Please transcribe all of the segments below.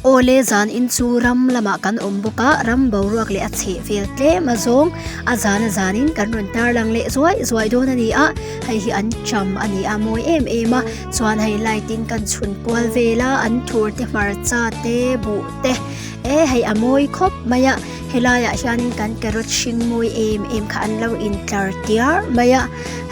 Awle zan in chu ram lamah kan awm bawk a, ram boruak leh a chheh vel tlem a zawng a zan a zan in kan rawn tarlang leh zuai zuai dawn a ni a, hei hi an cham a ni a mawi em em a, chuan hei light in kan chhun kual vel a, an thur te hmarcha te buh te e hei a mawi khawp mai a, helaiah hianin kan carrot hring mawi em em kha an lo intlar tiar mai a,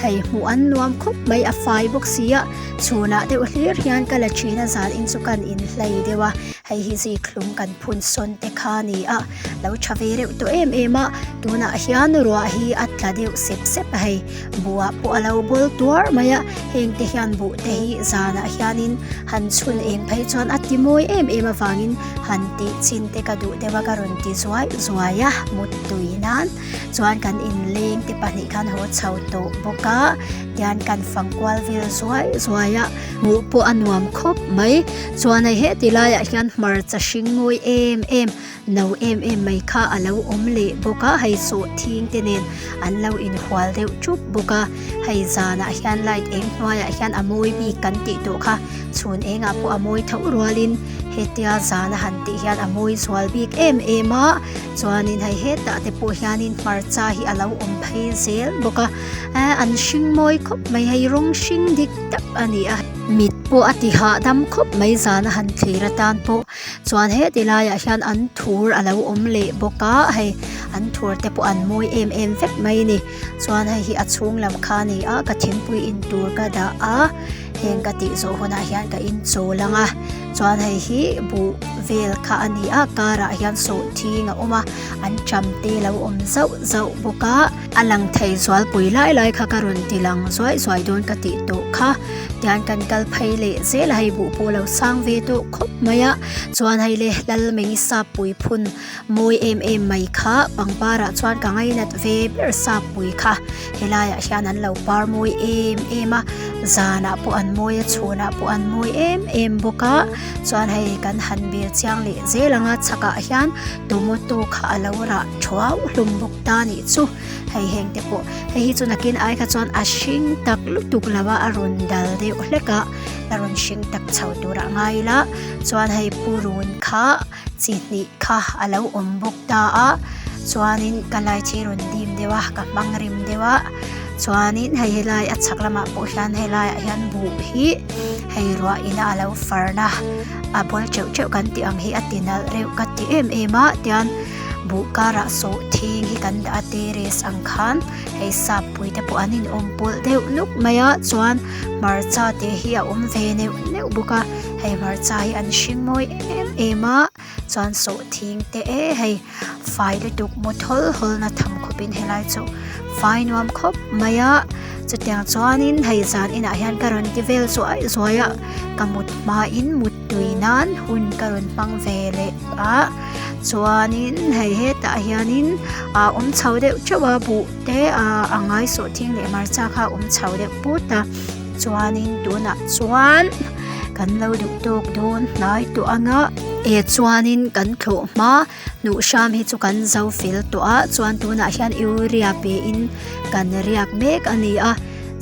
hei hmuh an nuam khawp mai a fai bawk si a. Chhunah deuh hlir hian ka la thin a zan in chu kan inhlei deuh a, hei hi zikhlum kan phun sawn te kha a ni a, lo tha ve reuh tawh em em a, tunah hian ruah hi a tla deuh sep sep a hei, buh ah pawh a lo bawl tuar mai a, heng te hian buh te hi zanah hianin han chhun eng phei chuan a ti mawi em em avangin han tih chin te ka duh deuh a ka rawn ti zuai zuai a muttui nan. Chuan kan inleng te pahnih khan haw chho tawh bawk a tian kan fang kual vel zuai zuai a hmuh pawh a nuam khawp mai chuan hei heti laiah hian hmarcha hring mawi em em no em em mai kha a lo awm leh bawk a hei sawhthing te nen an lo inhual deuh thup bawk a hei zanah hian light eng hnuaiah hian a mawi bik kan tih tawh kha chhun engah pawh a mawi tho rualin hetia zan a han tih hian a mawi zual bik em em a. Chuanin hei hetah te pawh hianin hmarcha hi a lo awm phei zel bawk a eh an hring mawi khawp mai hei rawng hring dik tak a ni a mit pawh a ti hahdam khawp mai zan a han thlir atan pawh chuan heti laiah hian an thur a lo awm leh bawk a hei an thur te pawh an mawi em em vek mai a ni chuan hei hi a chhung lam kha a ni a ka thingpui in tur ka dah a heng ka tih zawh hunah hian ka in chawl ang a chuan hei hi buh vel kha a ni a car ah hian sawhthing a awm a an ṭam te lo awm zauh zauh bawk a a lang thei zualpui lai lai kha ka rawn ti lang zuai zuai dawn ka tih tawh kha tian kan kal phei leh zel a hei buh pawh a lo sang ve tawh khawp mai a chuan hei le Lalmei Sappui phun mawi em em mai kha pangpar ah chuan ka ngainat ve ber Sappui kha helaiah hian an lo par mawi em em a zanah pawh an mawi a chhunah pawh an mawi em em bawk a chuan hei kan han bel chiang leh zel ang a chhakah hian tomato kha a lo rah thuau hlawm bawk ta a nih chu hei heng te pawh hei hi chu nakin ai kha chuan a hring tak lutuk lo a a rawn dal deuh hlek a a rawn hring tak chho turah ngai ila chuan hei purun kha chi hnih kha a lo awm bawk ta a chuanin ka light hi rawn dim deuh a ka hmang rim deuh a chuanin hei helai a chhak lamah pawh hian helaiah hian buh hi hei ruah ina a lo farna a bawl teuh teuh kan tih ang hi a ti nalh reuh ka ti em em a tian buh karah sawhthing hi kan dah a terrace ang khan hei sap pui te pawh an in awm pawlh deuh nuk mai a chuan hmarcha te hi a awm ve neuh neuh bawk a hei hmarcha hi an hring mawi em em a chuan sawhthing te e hei fai lutuk maw thawl hawl na tham khawp in helai chu fai nuam khawp mai a chutiang chuanin hei zan inah hian ka rawn ti vel zuai zuai a ka mut hmain mut tui nan hun ka rawn hmang ve leh a chuanin hei hetah hianin a awm chho deuh theuh a buh te ah a ngai sawhthing leh hmarcha kha a awm chho deuh put a chuanin tunah chuan kan lo duh tawk dawn hnai tawh ang a e chuanin kan thlawh hma hnuh hram hi chu kan zo fel tawh a chuan tunah hian urea pe in kan riak mek a ni a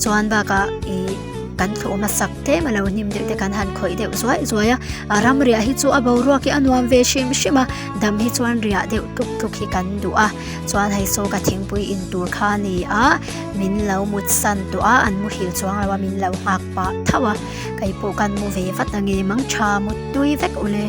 chuan bakah ih kan thlawh hmasak tlem a lo hnim deuh te kan han khawih deuh zuai zuai a a ram riah hi chu a boruak hi a nuam ve hrim hrim a dam hi chuan riah deuh tluk tluk hi kan duh a chuan hei saw ka thingpui in tur kha a ni a min lo mut san tawh a an muhil chuang lo a min lo nghak pah thauh a keipawh kan mu ve vat ange mangtha muttui vek ule.